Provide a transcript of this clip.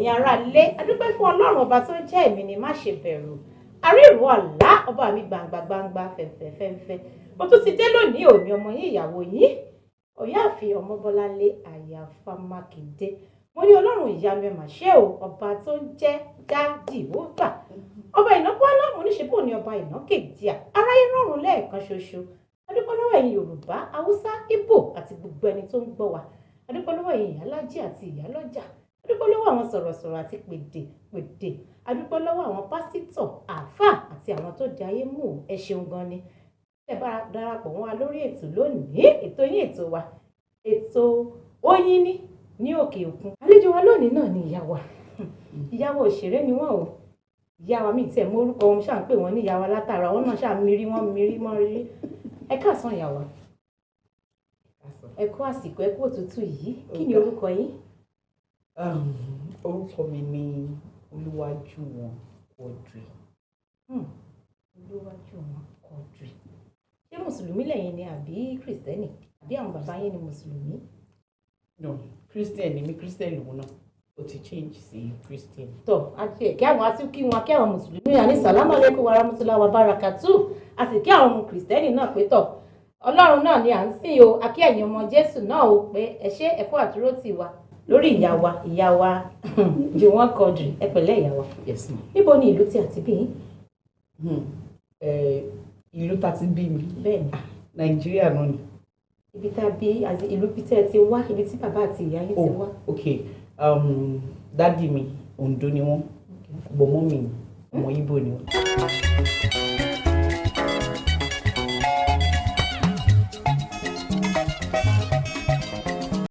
Ẹ̀yin aráalé. Adúpẹ́ fún Ọlọ́run ọba tó ń jẹ́ èmi ni má ṣe bẹ̀rù, àrírù àlá, ọba mi gbangba gbangba, fẹ̀fẹ̀ fẹ́fẹ́. Mo tún ti dé lónìí, òní ọmọ yín, ìyàwó yín, Ọ̀yáàfin Ọmọbọ́láńlé Àyàfà Mákindé. Mo ní Ọlọ́run ìyanu, ẹ̀ mà ṣe o, ọba tó ń jẹ́ Jájìhófà, ọba ìnápọ́nlá. Mo ní ṣe bò ní ọba ìnákejì à aráyé rọrùn lẹ́ẹ̀kan ṣoṣo. Adúpẹ́ lọ́wọ́ ẹ̀yin Yorùbá, Haúsá, Ìgbò àti gbogbo ẹni tó ń gbọ́ wa. Adúpẹ́ lọ́wọ́ ẹ̀yin ìyálájẹ́ àti ìyálọ́jà. Adúpẹ́ lọ́wọ́ àwọn sọ̀rọ̀sọ̀rọ̀ àti pèdè pèdè. Adúpẹ́ lọ́wọ́ àwọn pásítọ̀, àáfàá àti àwọn tó di ayé mú. Ẹ ṣeun gan ni ẹ bá darapọ̀ wọn wa lórí ètò lónìí, ètò yín, ètò wa, ètò Oyin ní òkè òkun. Àlejò wa lónìí náà ni ìyá wa. Ìyá wa òṣèré ni wọ́n o. Ìyá wa mi tiẹ̀ mú orúkọ wọn, ṣáà ń pè wọ́n ní ìyá wa látara wọn náà, ṣáà mírí wọ́n mírí mọ́ rírí. Ẹ káàsán, ìyá wa. Ẹ kú àsìkò, ẹ kú òtútù yìí. Kí ni orúkọ yín? Orúkọ mi ni Olúwajúwọ̀n Quadri. Olúwajúwọ̀n Quadri. Ṣé mùsùlùmí lẹ̀yin ni àbí Kristẹni, àbí àwọn bàbá yín ni mùsùlùmí? No, Christian ni mi. Christian lòun náà, ó ti change sí Christian. Tọ, àti ẹ̀kẹ́ àwọn àti kí wọn, kí àwọn mùsùlùmí àní sàlámù alaykum wa rahmatulahi wa barakatu, a sì kí àwọn ọmọ Kristẹni náà pé tọ̀, Ọlọ́run náà ni à ń sìn o. Akí ẹ̀yin ọmọ Jésù náà o pé ẹ ṣé, ẹ kú àdúró tì wá lórí ìyá wa, ìyá wa Jùwọ́n Quadri. Ẹ pẹ̀lẹ́, ìyá wa. Yes ma. Níbo ni ìlú tí a ti bí yín? Ìlú tá ti bí mi? Bẹ́ẹ̀ ni. Nàìjíríà náà ni. Ibi tá a bí àti ìlú bí tẹ́ ẹ ti wá, ibi tí bàbá àti ìyá yín ti wá. Ok, daddy mi, Oǹdó ni wọ́n, but mummy, ọmọ Ìgbò ni wọ́n.